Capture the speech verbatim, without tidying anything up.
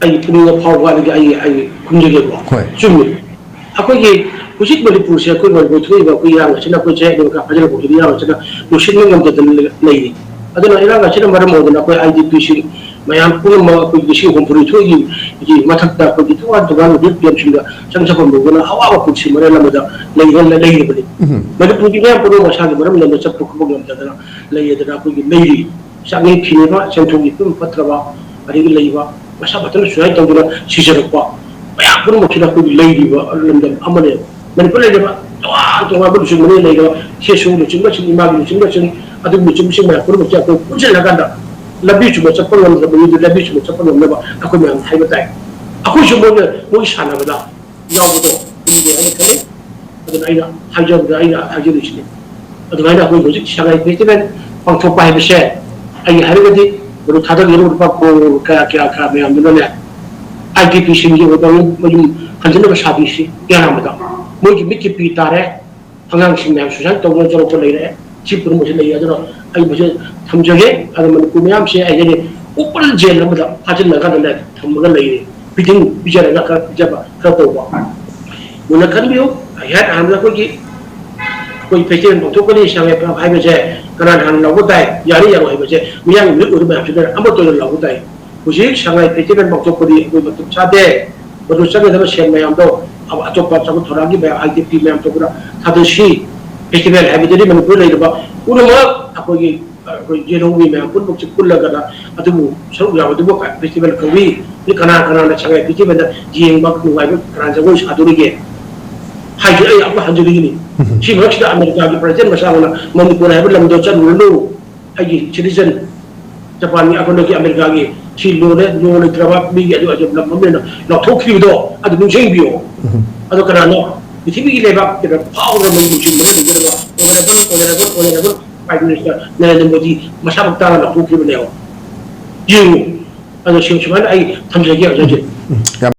ꯑꯩꯒꯤ ꯄꯨꯛꯅꯤꯡꯗ ꯐꯥꯎꯕ ꯑꯗꯒꯤ ꯑꯩ ꯑꯩ ꯈꯨꯝꯖꯒꯦꯀꯣ꯫ ꯍꯣꯏ꯫ ꯆꯨꯝꯃꯤ꯫ ꯑꯩꯈꯣꯏꯒꯤ ꯍꯧꯖꯤꯛ ꯃꯅꯤꯄꯨꯔꯁꯦ ꯑꯩꯈꯣꯏ ꯃꯅꯤꯄꯨꯔ ꯊꯣꯛꯏꯕ ꯑꯩꯈꯣꯏ ꯏꯔꯥꯡ ꯑꯁꯤꯅ ꯑꯩꯈꯣꯏꯁꯦ ꯑꯗꯨꯒ ꯐꯥꯖꯤꯜꯂꯛꯄꯁꯤꯗ ꯏꯔꯥꯡ ꯑꯁꯤꯅ ꯂꯣꯏꯁꯤꯟꯕ ꯉꯝꯗꯗꯅ ꯂꯩꯔꯤ꯫ ꯑꯗꯨꯅ ꯏꯔꯥꯡ ꯑꯁꯤꯅ ꯃꯔꯝ ꯑꯣꯏꯗꯅ ꯑꯩꯈꯣꯏ ꯑꯥꯏ ꯗꯤ ꯄꯤꯁꯤꯡ ꯃꯌꯥꯝ ꯄꯨꯝꯅꯃꯛ ꯑꯩꯈꯣꯏ ꯂꯤꯁꯤꯡ ꯍꯨꯝꯐꯨꯅꯤꯊꯣꯏꯒꯤ ꯃꯊꯛꯇ ꯑꯩꯈꯣꯏꯒꯤ ꯇꯣꯉꯥꯟ ꯇꯣꯉꯥꯟꯕ ꯔꯤꯂꯤꯐ ꯀꯦꯝꯞꯁꯤꯡꯗ ꯆꯪꯖꯐꯝ ꯂꯧꯗꯨꯅ ꯑꯋꯥꯕ ꯄꯨꯟꯁꯤ ꯃꯔꯦꯜ ꯑꯃꯗ ꯂꯩꯔ ꯂꯩꯔꯤꯕꯅꯤ꯫ ꯃꯅꯤꯄꯨꯔꯒꯤ ꯃꯤꯌꯥꯝ ꯄꯨꯝꯅꯃꯛ ꯃꯁꯥꯒꯤ ꯃꯔꯝ ꯂꯝꯗ ꯆꯠꯄ ꯈꯣꯠꯄ ꯉꯝꯗꯗꯅ ꯂꯩ꯫ ꯑꯗꯨꯅ ꯑꯩꯈꯣꯏꯒꯤ ꯂꯩꯔꯤ ꯆꯥꯛꯅꯤ ꯊꯤꯅꯕ, ꯁꯦꯟꯊꯨꯝꯒꯤ ꯐꯤꯕꯝ ꯐꯠꯇ꯭ꯔꯕ, ꯑꯗꯒꯤ ꯂꯩꯕ ꯃꯁꯥ ꯃꯊꯟꯇ ꯁꯨꯁꯥꯏꯠ ꯇꯧꯗꯨꯅ ꯁꯤꯖꯔꯛꯄ ꯃꯌꯥꯝ ꯄꯨꯝꯅꯃꯛꯁꯤꯗ ꯑꯩꯈꯣꯏꯒꯤ ꯂꯩꯔꯤꯕ ꯂꯝꯗꯝ ꯑꯃꯅꯦꯕ꯫ ꯃꯅꯤꯄꯨꯔ ꯂꯩꯔꯤꯕ ꯇꯣꯉꯥꯟ ꯇꯣꯉꯥꯟꯕ ꯂꯨꯆꯤꯡꯕꯅ ꯂꯩꯔꯤꯕ ꯁꯦꯁꯨ ꯂꯨꯆꯤꯡꯕꯁꯤꯡ, ꯏꯃꯥꯒꯤ ꯂꯨꯆꯤꯡꯕꯁꯤꯡ, ꯑꯗꯨꯒꯤ ꯂꯨꯆꯤꯡꯕꯁꯤꯡ ꯃꯌꯥꯝ ꯄꯨꯝꯅꯃꯛꯁꯦ ꯑꯩꯈꯣꯏ ꯄꯨꯟꯁꯤꯜꯂꯒ ꯂꯝꯕꯤ ꯆꯨꯝꯅ ꯆꯠꯄ ꯉꯝꯗꯕ ꯃꯤꯗꯨ ꯂꯝꯕꯤ ꯆꯨꯝꯅ ꯆꯠꯄ ꯉꯝꯅꯕ ꯑꯩꯈꯣꯏ ꯃꯌꯥꯝ ꯍꯥꯏꯕ ꯇꯥꯏ꯫ ꯑꯩꯈꯣꯏꯁꯨ ꯃꯣꯏꯅ ꯃꯣꯏ ꯁꯥꯟꯅꯕꯗ ꯌꯥꯎꯕꯗꯣ ꯎꯗꯦ ꯍꯥꯏꯅ ꯈꯜꯂꯤ꯫ ꯑꯗꯨꯅ ꯑꯩꯅ ꯍꯥꯏꯖꯕꯗ ꯑꯩꯅ ꯍꯥꯏꯖꯔꯤꯁꯤꯅꯤ꯫ ꯑꯗꯨꯃꯥꯏꯅ ꯑꯩꯈꯣꯏ ꯍꯧꯖꯤꯛ ꯁꯉꯥꯏ ꯐꯦꯁꯇꯤꯚꯦꯜ ꯄꯥꯡꯊꯣꯛꯄ ꯍꯥꯏꯕꯁꯦ ꯑꯩꯒꯤ ꯍꯥꯏꯔꯒꯗꯤ ꯃꯗꯨ ꯊꯥꯗꯈꯤꯕ ꯂꯨꯄꯥ ꯀ꯭ꯔꯣꯔ ꯀꯌꯥ ꯀꯌꯥ ꯀꯌꯥ ꯃꯌꯥꯝꯗꯨꯅꯅꯦ ꯑꯥꯏ ꯗꯤ ꯄꯤꯁꯤꯡꯒꯤ ꯑꯣꯏꯕ ꯃꯌꯨꯝ ꯍꯟꯖꯤꯟꯅꯕ ꯁꯥꯕꯤꯁꯤ ꯌꯥꯔꯝꯕꯗ ꯃꯣꯏꯒꯤ ꯃꯤꯠꯀꯤ ꯄꯤ ꯇꯥꯔꯦ꯫ ꯑꯉꯥꯡꯁꯤꯡ ꯃꯌꯥꯝ ꯁꯨꯁꯥꯏꯠ ꯇꯧꯗꯨꯅ ꯆꯥꯎꯔꯛꯄ ꯂꯩꯔꯦ꯫ ꯁꯤ ꯄꯨꯝꯅꯃꯛꯁꯤ ꯂꯩ꯫ ꯑꯗꯨꯅ ꯑꯩ ꯃꯁꯤ ꯊꯝꯖꯒꯦ꯫ ꯑꯗꯣ ꯃꯅꯤꯄꯨꯔ ꯃꯌꯥꯝꯁꯦ ꯑꯩ ꯍꯥꯏꯗꯤ ꯑꯣꯄꯟ ꯖꯦꯜ ꯑꯃꯗ ꯐꯥꯖꯤꯜꯂꯒ ꯊꯝꯃꯒ ꯂꯩꯔꯦ꯫ ꯐꯤꯗꯤꯡ ꯄꯤꯖꯔꯒ ꯈꯔ ꯄꯤꯖꯕ ꯈꯔ ꯇꯧꯕ꯫ ꯃꯨꯟꯅ ꯈꯟꯕꯤꯌꯨ꯫ ꯑꯩꯍꯥꯛ ꯑꯍꯥꯟꯕꯗ ꯑꯩꯈꯣꯏꯒꯤ ꯑꯩꯈꯣꯏ ꯐꯦꯁꯇꯤꯚꯦꯜ ꯄꯥꯡꯊꯣꯛꯀꯅꯤ ꯁꯉꯥꯏ ꯐꯦꯁꯇꯤꯚꯦꯜ ꯍꯥꯏꯕꯁꯦ ꯀꯅꯥꯅ ꯍꯥꯟꯅ ꯂꯥꯎꯕ ꯇꯥꯏ, ꯌꯥꯅꯤ ꯌꯥꯔꯣꯏ ꯍꯥꯏꯕꯁꯦ ꯃꯤꯌꯥꯝꯒꯤ ꯃꯤꯍꯨꯠ ꯑꯣꯏꯕ ꯃꯌꯥꯝꯁꯤꯅ ꯑꯃꯠꯇ ꯑꯣꯏꯅ ꯂꯥꯎꯕ ꯇꯥꯏ꯫ ꯍꯧꯖꯤꯛ ꯁꯉꯥꯏ ꯐꯦꯁꯇꯤꯚꯦꯜ ꯄꯥꯡꯊꯣꯛꯄꯗꯤ ꯑꯩꯈꯣꯏ ꯃꯇꯝ ꯆꯥꯗꯦ꯫ ꯃꯗꯨ ꯆꯪꯒꯗꯕ ꯁꯦꯜ ꯃꯌꯥꯝꯗꯣ ꯑꯇꯣꯞꯄ ꯆꯥꯎꯈꯠ ꯊꯧꯔꯥꯡꯒꯤ ꯃꯌꯥꯝ, ꯑꯥꯏ ꯗꯤ ꯄꯤ ꯃꯌꯥꯝ ꯇꯧꯗꯨꯅ ꯊꯥꯗꯁꯤ꯫ ꯐꯦꯁꯇꯤꯚꯦꯜ ꯍꯥꯏꯕꯗꯨꯗꯤ ꯃꯅꯤꯄꯨꯔꯗ ꯂꯩꯔꯤꯕ ꯄꯨꯝꯅꯃꯛ ꯑꯩꯈꯣꯏꯒꯤ ꯑꯩꯈꯣꯏ ꯌꯦꯜꯍꯧꯃꯤ ꯃꯌꯥꯝ ꯄꯨꯝꯅꯃꯛꯁꯦ ꯄꯨꯜꯂꯒꯅ ꯑꯗꯨꯕꯨ ꯁꯔꯨꯛ ꯌꯥꯕꯗꯨꯕꯨ ꯐꯦꯁꯇꯤꯚꯦꯜ ꯀꯧꯏ꯫ ꯃꯤ ꯀꯅꯥ ꯀꯅꯥꯅ ꯁꯉꯥꯏ ꯐꯦꯁꯇꯤꯚꯦꯜꯗ ꯌꯦꯡꯕ ꯅꯨꯡꯉꯥꯏꯕ ꯀꯅꯥ ꯖꯒꯣꯏ ꯁꯥꯗꯣꯔꯤꯒꯦ ꯍꯥꯏꯁꯦ ꯑꯩ ꯑꯃꯨꯛꯀ ꯍꯟꯖꯅꯤꯡꯉꯤꯅꯤ꯫ ꯁꯤ ꯃꯔꯛꯁꯤꯗ ꯑꯃꯦꯔꯤꯀꯥꯒꯤ ꯄ꯭ꯔꯁꯤꯗꯦꯟ ꯃꯆꯥ ꯑꯃꯅ ꯃꯅꯤꯄꯨꯔ ꯍꯥꯏꯕ ꯂꯝꯗꯣ ꯆꯠꯂꯨꯔꯅꯨ꯫ ꯑꯩꯒꯤ ꯁꯤꯇꯤꯖꯟ ꯖꯄꯥꯟꯒꯤ ꯑꯩꯈꯣꯏꯅꯒꯤ ꯑꯃꯦꯔꯤꯀꯥꯒꯤ ꯁꯤ ꯂꯣ ꯂꯩ, ꯂꯣ ꯂꯩꯇ꯭ꯔꯕ ꯃꯤꯒꯤ ꯑꯗꯨ ꯑꯗꯨ ꯂꯝ ꯑꯃꯅ ꯂꯥꯎꯊꯣꯛꯈꯤꯕꯗꯣ ꯑꯗꯨ ꯅꯤꯡꯁꯤꯡꯕꯤꯌꯣ꯫ ꯑꯗꯣ ꯀꯅꯥꯅꯣ ꯄ꯭ꯔꯤꯊꯤꯕꯤꯒꯤ ꯂꯩꯕꯥꯛ ꯀꯩꯅꯣ ꯐꯥꯎꯔꯕ ꯃꯩ ꯅꯨꯡꯁꯤꯠ ꯃꯔꯝ ꯑꯣꯏꯔꯒ honourable honourable honourable prime prime minister Narendra Modi ꯃꯁꯥꯃꯛ ꯇꯥꯔ ꯂꯥꯎꯊꯣꯛꯈꯤꯕꯅꯦꯕ꯫ ꯌꯦꯡꯉꯨ꯫ ꯑꯗꯣ ꯁꯤ ꯁꯨꯃꯥꯏꯅ ꯑꯩ ꯊꯝꯖꯒꯦ ꯑꯣꯖꯥ ꯖꯤꯠ꯫ ꯎꯝ, ꯌꯥꯝ